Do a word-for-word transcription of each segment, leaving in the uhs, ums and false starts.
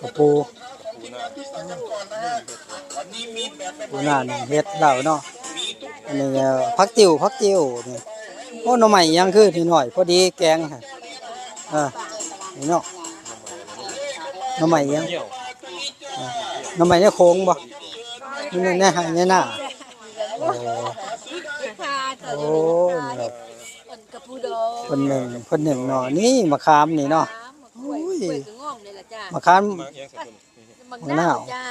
กระปู หัวหน้านี่เฮ็ดแล้วเนาะ อันนี้ก็ผักติ๋ว ผักติ๋วนี่ โอ้ หน่อไม้ยังคือน้อยๆ พอดีแกง เออ นี่เนาะ หน่อไม้ยัง เออ หน่อไม้ในโขงบ่ นี่ในไร่ในนา โอ้ ค่ะ โอ้ นี่ครับ เพิ่นกระปูดอง เพิ่นหนึ่ง เพิ่นหนึ่งเนาะ นี่มะขามนี่เนาะ มะขาม กล้วย อุ้ย กล้วยก็งอมเลยล่ะจ้ะ มะขาม มะเขือ มะนาว มะนาวจ้า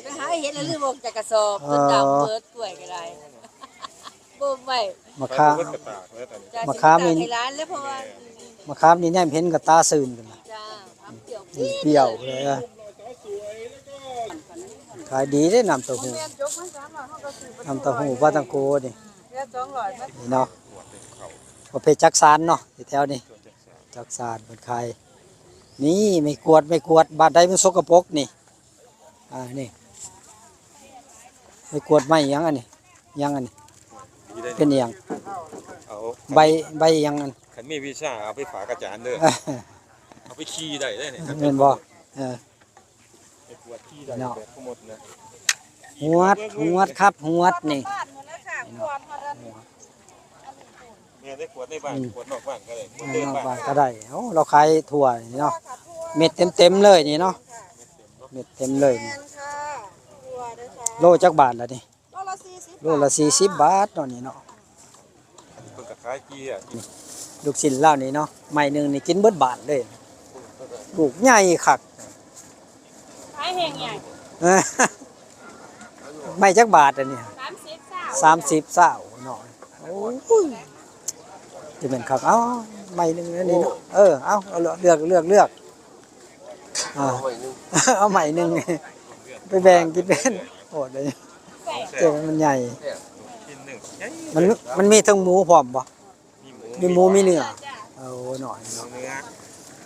ไปหาเห็ดแล้วลืมออกจากกระสอบ เออ จนดำเบิดกล้วยก็ได้ บ่มไว้ มะขาม จ้ะ มะขามนี่ สิไปตากให้หลานแล้วเพราะว่า มะขามนี่แนมเห็นก็ตาซื่นขึ้นนะ จ้า เปรี้ยว เปรี้ยวเลยอะ ขายดีเด้ น้ำเต้าหู้ น้ำเต้าหู้ปลาตังโกนี่ เดี๋ยวสองร้อย นี่เนาะ ประเภทจักสานเนาะ แถวนี้ จักสานเพิ่นขาย นี่ไม้กวาด ไม้กวาด บาดใดมันสกปรกนี่ อ่า นี่ ไม้กวาด ไม้หยังอันนี้ หยังอันนี้ เป็นหยัง เอา ใบ ใบหยังอัน คันมีวิชาเอาไปฝากอาจารย์เด้อ เอาไปขี่ได้เด้อนี่ แม่นบ่ เออ ไปกวาดขี่ได้ เนาะ แบบทั้งหมดนะ หวด หวดครับ หวดนี่ บ้านหมดแล้วค่ะ ขวดหมดแล้ว แม่ได้กวาดในบ้าน อืม กวาดนอกบ้านก็ได้ กวาด นอกบ้านก็ได้ โอ้ เราขายถั่วนี่เนาะ เม็ดเต็มๆเลยนี่เนาะ เม็ดเต็มเลยนี่ แม่นค่ะ ถั่วนะคะ โลจักบาทละนี่ โลละสี่สิบ โลละสี่สิบบาทเนาะนี่เนาะ เพิ่นก็ขายเกลี้ย ลูกชิ้นลาวนี่เนาะ ไม้หนึ่งนี่กินเบิดบ้านเลย ลูกใหญ่คัก ขายแห้งใหญ่ เออ ไม้จักบาทอันนี้ สามสิบซาว สามสิบซาวเนาะ โอ้ย จะเป็นครับ เอ้า ไม้หนึ่งอันนี้เนาะ เออ เอ้า เอาเลือก เลือก เลือก อ่า เอาไม้หนึ่ง เอาไม้หนึ่ง ไปแบ่งกินเป็น โอ้ย เดี๋ยวมันใหญ่ มัน มันมีทั้งหมูพร้อมบ่ มีหมู มีหมู มีเนื้อ เอาหน่อยเนาะ เนื้อ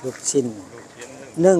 ลูกชิ้น ลูกชิ้นหนึ่ง หนึ่ง